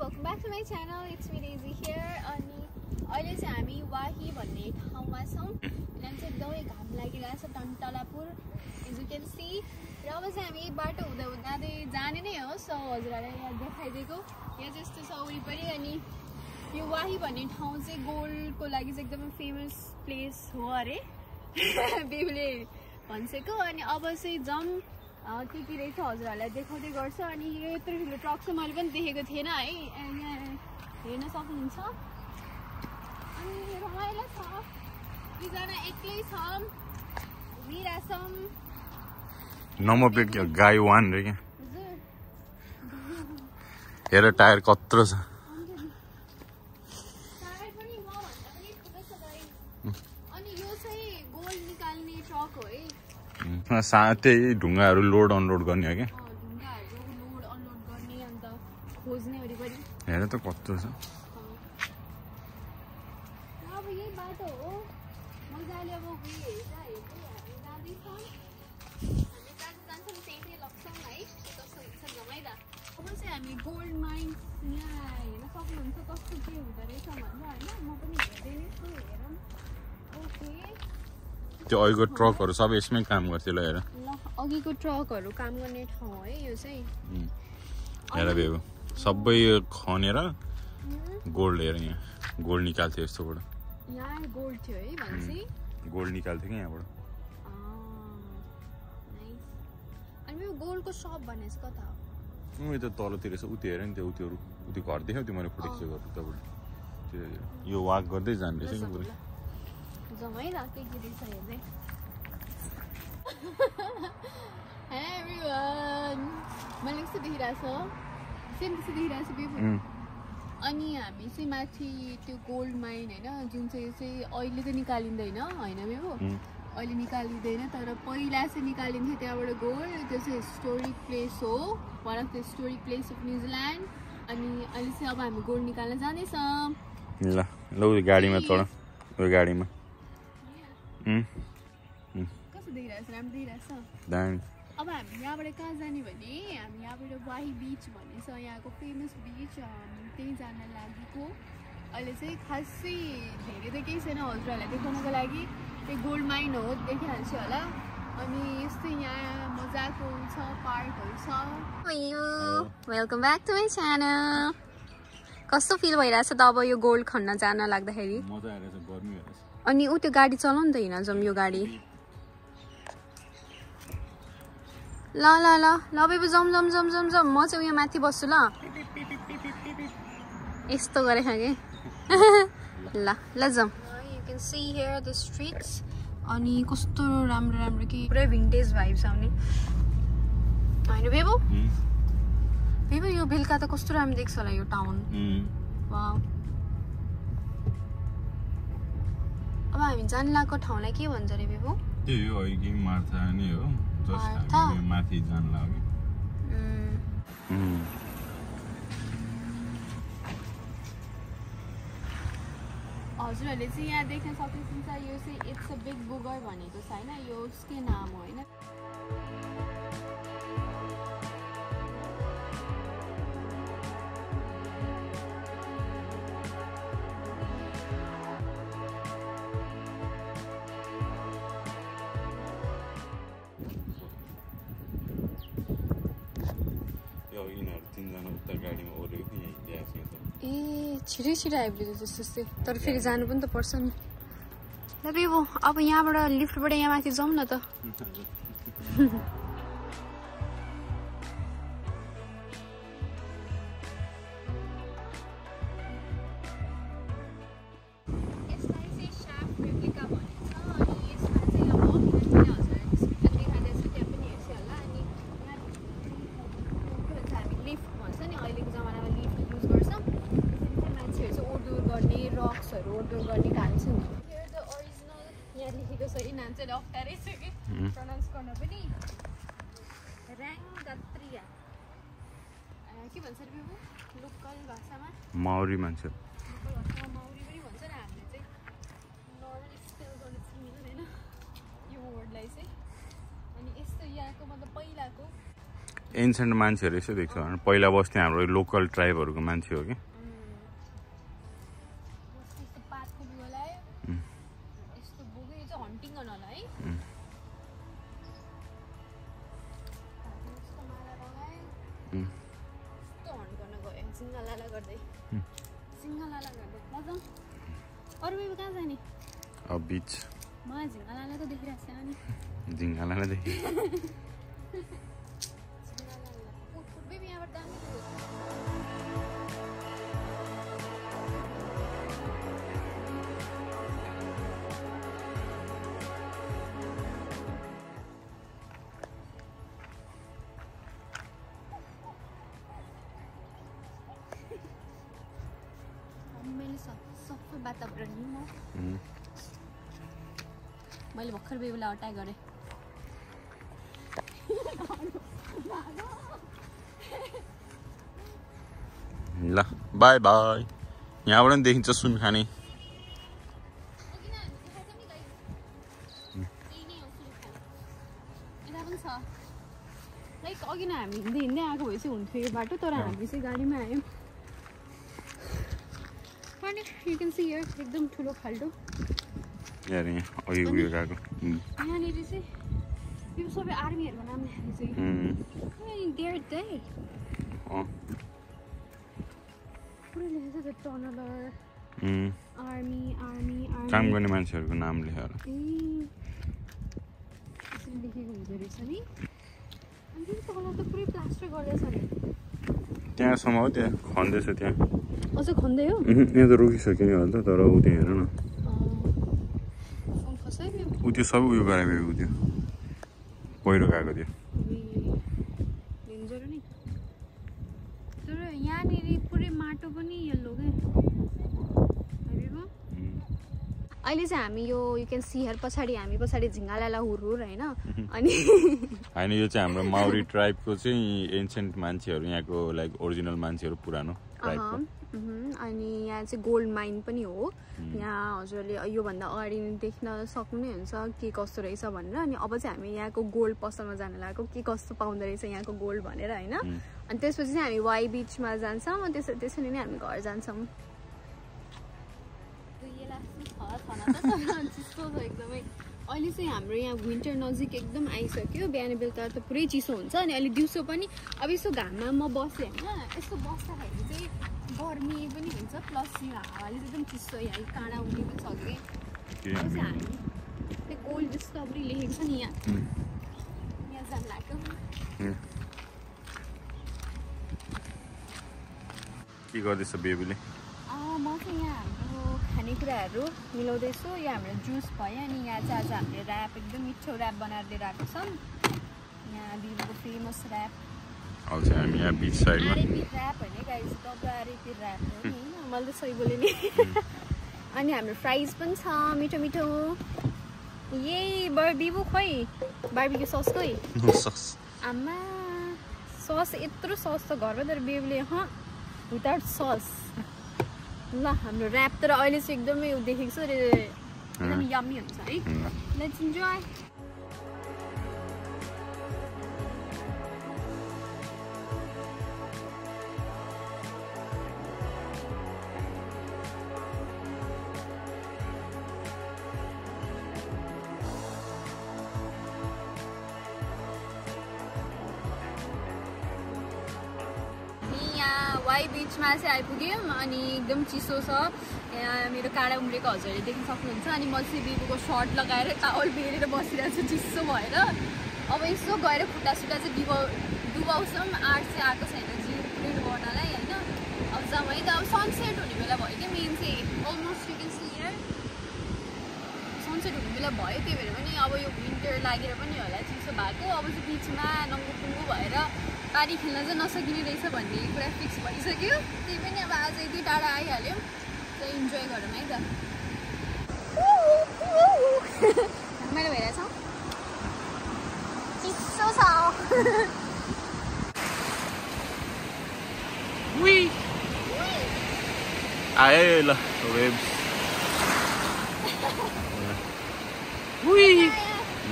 welcome back to my channel. It's me Daisy here. अनि अहिले चाहिँ हामी वाही भन्ने ठाउँमा छौँ. यहाँ चाहिँ एकदमै घाम लागिरहेछ टन्टलापुर as you can see. र अब चाहिँ हामी बाटो हुँदा जाने नै हो. सो हजुरहरूलाई यहाँ देखाइदिएको. यहाँ चाहिँ यस्तो छ वरिपरि अनि यो वाही भन्ने ठाउँ चाहिँ गोल्डको लागि चाहिँ एकदमै फेमस प्लेस हो अरे. बिउले भन्छेको अनि अब चाहिँ जम के रहेछ हजुरहरूलाई देखाउँदै गर्छ. अनि यो यत्रो ठुलो ट्रक चाहिँ मैले पनि देखेको थिएन है. यहाँ हेर्न सक्नुहुन्छ. अनि रमाइलो छ. दुईजना एक्लै छौँ घुमिरहेछौँ. नम्बर प्लेट गाई वान रे क्या हेर टायर कत्रो छ. अनि यो चाहिँ गोल्ड निकाल्ने ट्रक हो है. साथै ढुङ्गाहरू लोड अनलोड गर्ने हो क्या. ढुङ्गाहरू लोड अनलोड गर्ने अन्त खोज्ने वरिपरि. हेर त कत्रो छ. अब यही बाटो हो. मजाले अब हेर्दै हामी जाँदैछौँ. हामी जान्छौँ त्यही लग्छौँ है. कस्तो हुन्छ रमाइलो. अब चाहिँ हामी गोल्ड माइन्स यहाँ हेर्न सक्नुहुन्छ कस्तो के हुँदो रहेछ भनेर होइन. म पनि हेर्दै नै छु. हेरौँ. ओके त्यो अघिको ट्रकहरू सबै यसमै काम गर्थ्यो ल. हेर ल अघिको ट्रकहरू काम गर्ने ठाउँ है यो चाहिँ. हेर बेबु सबै खनेर गोल्ड. हेर यहाँ गोल्ड निकाल्थ्यो यस्तोबाट. यहाँ गोल्ड थियो है भन्छ. गोल्ड निकाल्थ्यो कि यहाँबाट. अनि यो गोल्डको सप भन्ने चाहिँ कता हो? उयो त तलतिर छ. उति हेर नि त्यो उति घर देख्यौ त्यो मैले फोटेको छु तपाईँले. त्यो यो वाक गर्दै जाने रहेछ नि पुरै. जमाइरहेको के रहेछ हेर्दै. Hey everyone. मैले कस्तो देखिरहेछ सेम त्यस्तो देखिरहेछ बेबु. अनि हामी चाहिँ माथि त्यो गोल्ड माइन होइन जुन चाहिँ अहिले त निकालिँदैन होइन बेबु. अहिले निकालिँदैन तर पहिला चाहिँ निकालिन्थ्यो त्यहाँबाट गोल्ड. त्यो चाहिँ हिस्टोरिक प्लेस हो. One of the historic place of New Zealand. अनि अहिले चाहिँ अब हामी गोल्ड निकाल्न जाँदैछौँ. ल ल उयो गाडीमा चढ. उयो गाडीमा कस्तो देखिरहेछ? राम्रो देखिरहेछ. अब हामी यहाँबाट कहाँ जाने भने हामी यहाँबाट वाही बिच भन्ने छ यहाँको फेमस बिच. त्यही जान लागेको. अहिले चाहिँ खासै धेरै त केही छैन हजुरहरूलाई देखाउनको लागि. त्यो गोल्ड माइन हो देखिहाल्छ होला. अनि यस्तै यहाँ मजाको छ पार्कहरू छ. Welcome back to my channel. कस्तो फिल भइरहेछ त अब यो गोल्ड खन्न जान लाग्दाखेरि? मजा आइरहेछ. गर्मी भइरहेछ. अनि ऊ त्यो गाडी चलाउ नि त हिँड जाउँ यो गाडी. ल ल ल ल बेबु जाउँ जाउँ जाउँ जाउँ जाउँ. म चाहिँ उयो माथि बस्छु ल. यस्तो गरेछ कि. ल ल जाउँ. You can see here the streets. अनि कस्तो राम्रो राम्रो कि पुरै भिन्टेज भाइब्स आउने होइन बेबु. बेबु यो बेलुका त कस्तो राम्रो देख्छ होला यो टाउन. वाउ. अब हामी जान लागेको ठाउँलाई के भन्छ अरे बेबु? त्यही हो अघि मार्था नै हो. जस्ट हामी माथि जान लाग्यो. हजुरहरूले चाहिँ यहाँ देख्न सक्नुहुन्छ यो चाहिँ इट्स अ बिग बुगर भनेको छ होइन. यो उसकै नाम हो होइन. ए छिटै छिटो आइपुग्यो जस्तो. तर फेरि जानु पनि त पर्छ नि. ल बेबु अब यहाँबाट लिफ्टबाट यहाँ माथि जाउँ न त. यहाँ लेखेको छ कि नाम चाहिँ अप्ठ्यारै छ कि प्रनाउन्स गर्न पनि. ऱ्याङ्गात्रिया के भन्छ अरे बेबु लोकल भाषामा? माउरी मान्छे. लोकल भाषामा माउरी पनि भन्छ र हामीले चाहिँ नर्मली स्पेल गर्न चिन्दैन होइन यो वर्डलाई चाहिँ. अनि यस्तो यहाँको मतलब पहिलाको एन्सेन्ट मान्छेहरू यसो देख्छ पहिला बस्ने हाम्रो लोकल ट्राइबहरूको मान्छे हो कि अब बीच झिङ्गालालाई देखि वातावरण मैले भर्खर बेबीलाई अट्याक गरेँ ल बाई बाई यहाँबाट पनि देखिन्छ सुनखानी लाइक अघि नै हामी हिँड्दै हिँड्दै आएको भए चाहिँ हुन्थ्यो यो बाटो तर हामी चाहिँ गाडीमा आयौँ अनि यु क्यान सी हियर एकदम ठुलो खाल्डो यहाँनिर चाहिँ यो सबै आर्मीहरूको नाम लेखेको छ टनलर आर्मी काम गर्ने मान्छेहरूको नाम लेखेर लेखेको हुँदो रहेछ नि अनि तल त पुरै प्लास्टर गर्दैछ नि त्यहाँसम्म हो त्यहाँ खन्दैछ त्यहाँ अझ खन्दै हो यहाँ त रोकिसक्यो नि होला त तर ऊ त्यहाँ हेर न ऊ त्यो सबै उयो गरायो ऊ त्यो पहिरो गएको थियो तर यहाँनिर पुरै माटो पनि यल्लो क्या अहिले चाहिँ हामी यो यु क्यान सी हियर पछाडि हामी पछाडि झिङ्गालाला हुरहुर होइन अनि होइन यो चाहिँ हाम्रो माउरी ट्राइबको चाहिँ एन्सेन्ट मान्छेहरू यहाँको लाइक ओरिजिनल मान्छेहरू पुरानो ट्राइबको अनि यहाँ चाहिँ गोल्ड माइन पनि हो यहाँ हजुरले योभन्दा अगाडि देख्न सक्नु नै हुन्छ के कस्तो रहेछ भनेर अनि अब चाहिँ हामी यहाँको गोल्ड पसलमा जान लागेको के कस्तो पाउँदो रहेछ यहाँको गोल्ड भनेर होइन अनि त्यसपछि चाहिँ हामी वाइ बिचमा जान्छौँ अनि त्यसरी नै हामी घर जान्छौँ चिसो छ एकदमै अहिले चाहिँ हाम्रो यहाँ विन्टर नजिक एकदम आइसक्यो बिहान बेलुका त पुरै चिसो हुन्छ अनि अहिले दिउँसो पनि अब यसो घाममा म बसेँ होइन यस्तो बस्दाखेरि चाहिँ गर्मी पनि हुन्छ प्लस यो हावाले एकदम चिसो यहाँ काँडा उड्ने पनि छ कि हामी त्यो कोल्ड डिस्कभरी लेखेको छ नि यहाँ जान लाग्यो के गर्दैछ बेबीले म चाहिँ यहाँ हाम्रो खानेकुराहरू मिलाउँदैछु यो हाम्रो जुस भयो अनि यहाँ चाहिँ आज हामीले ऱ्याप एकदम मिठो ऱ्याप बनाएर लिएर आएको छौँ यहाँ दिदीको फेमस ऱ्याप हामी यहाँ बिच साइडमा ऱ्याप होइन गाइस डब्बारेपी ऱ्याप हो नि होइन मैले त सही बोलेँ नि अनि हाम्रो फ्राइज पनि छ मिठो मिठो यही बिबु खोइ बार्बिक्यू सस खोइ आमा सस यत्रो सस त घरमा तर बेबीले विदाउट सस ल हाम्रो ऱ्याप तर अहिले चाहिँ एकदमै देखेको छु एकदम यम्मी हुन्छ है लेट्स इन्जोय वाइ बिचमा चाहिँ आइपुग्यौँ अनि एकदम चिसो छ यहाँ मेरो काँडा उम्रेको हजुरले देख्न सक्नुहुन्छ अनि म चाहिँ बेबीको सर्ट लगाएर टावल बेरेर बसिरहेको छु चिसो भएर अब यसो गएर खुट्टा सुट्टा चाहिँ डुबाउँछौँ आर्ट चाहिँ आएको छैन जिउ प्रिन्ट गर्नलाई होइन अब जाउँ है त अब सनसेट हुने बेला भयो क्या मेन चाहिँ almost you can see here sunset हुने बेला भयो त्यही भएर पनि अब यो विन्टर लागेर पनि होला चिसो भएको अब चाहिँ बिचमा नङ्गो भएर पानी खेल्न चाहिँ नसकिने रहेछ भन्ने कुरा फिक्स भइसक्यो त्यही पनि अब आज यति टाढा आइहाल्यौँ त इन्जोय गरौँ है त रमाइलो भइरहेछ चिसो छ आए ल वेब्स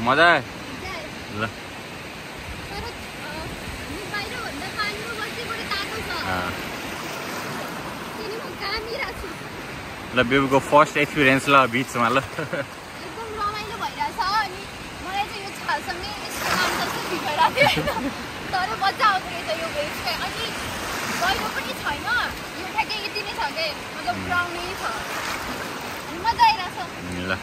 मजा ल ल बेबीको फर्स्ट एक्सपिरियन्स ल बिचमा ल एकदम रमाइलो भइरहेछ अनि मलाई चाहिँ यो छालसँगै यसको नाम जस्तो फिल भइरहेको थियो होइन तर मजा आउँदो रहेछ यो वेभ चाहिँ अनि गहिरो पनि छैन यो ठ्याक्कै यति नै छ क्या मतलब ब्राउनै छ मजा आइरहेछ ल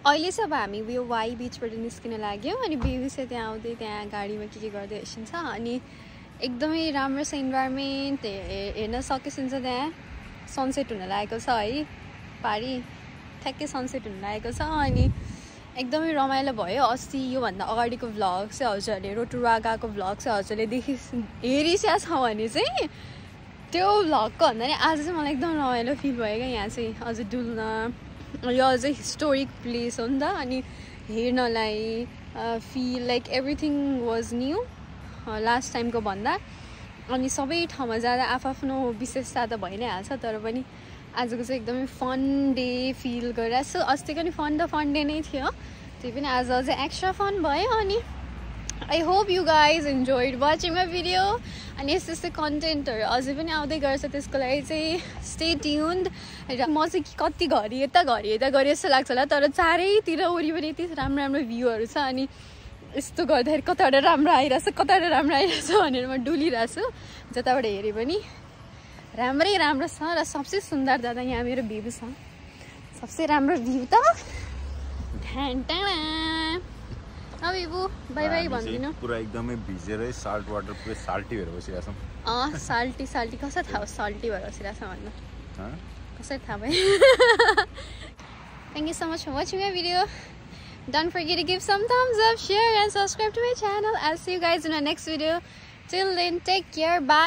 अहिले चाहिँ अब हामी यो वाई बिचबाट निस्किन लाग्यौँ अनि बेबी चाहिँ त्यहाँ आउँदै त्यहाँ गाडीमा के गर्दै एकछिन छ अनि एकदमै राम्रो छ इन्भाइरोमेन्ट हेर्न सकेपछि चाहिँ त्यहाँ सनसेट हुन लागेको छ है पारी ठ्याक्कै सनसेट हुन लागेको छ अनि एकदमै रमाइलो भयो अस्ति योभन्दा अगाडिको भ्लग चाहिँ हजुरहरूले रोटुरागाको भ्लग चाहिँ हजुरले हेरिसकेको छ भने चाहिँ त्यो भ्लगको भन्दा नि आज चाहिँ मलाई एकदम रमाइलो फिल भयो क्या यहाँ चाहिँ अझ डुल्न यो अझै हिस्टोरिक प्लेस हो नि त अनि हेर्नलाई feel like everything was new last टाइमको भन्दा अनि सबै ठाउँमा जाँदा आफ्नो विशेषता त भइ नै हाल्छ तर पनि आजको चाहिँ एकदमै फन डे फिल गरिरहेको छु अस्तिको नि फन डे नै थियो त्यही पनि आज अझै एक्स्ट्रा फन भयो अनि I hope you guys enjoyed watching my video अनि यस्तो यस्तो कन्टेन्टहरू अझै पनि आउँदै गर्छ त्यसको लागि चाहिँ स्टे ट्युन्ड र म चाहिँ कति घरि यता गरे जस्तो लाग्छ होला तर चारैतिर वरिपरि यति राम्रो राम्रो भ्यूहरू छ अनि यस्तो गर्दाखेरि कताबाट राम्रो आइरहेछ भनेर म डुलिरहेको छु जताबाट हेरेँ पनि राम्रै राम्रो छ र सबसे सुन्दर दादा यहाँ मेरो भ्यू छ सबसे राम्रो भ्यू त बेबु बाई बाई भनिदिनु पुरा एकदमै भिजेरै साल्ट वाटर पुरै साल्टी भएर बसिरहेको छौँ साल्टी कसरी थाहा साल्टी भएर बसिरहेको छ भन्नु कसरी थाहा भयो Thank you so much for watching my video. Don't forget to give some thumbs up, share and subscribe to my channel. I'll see you guys in our next video. Till then, take care. Bye.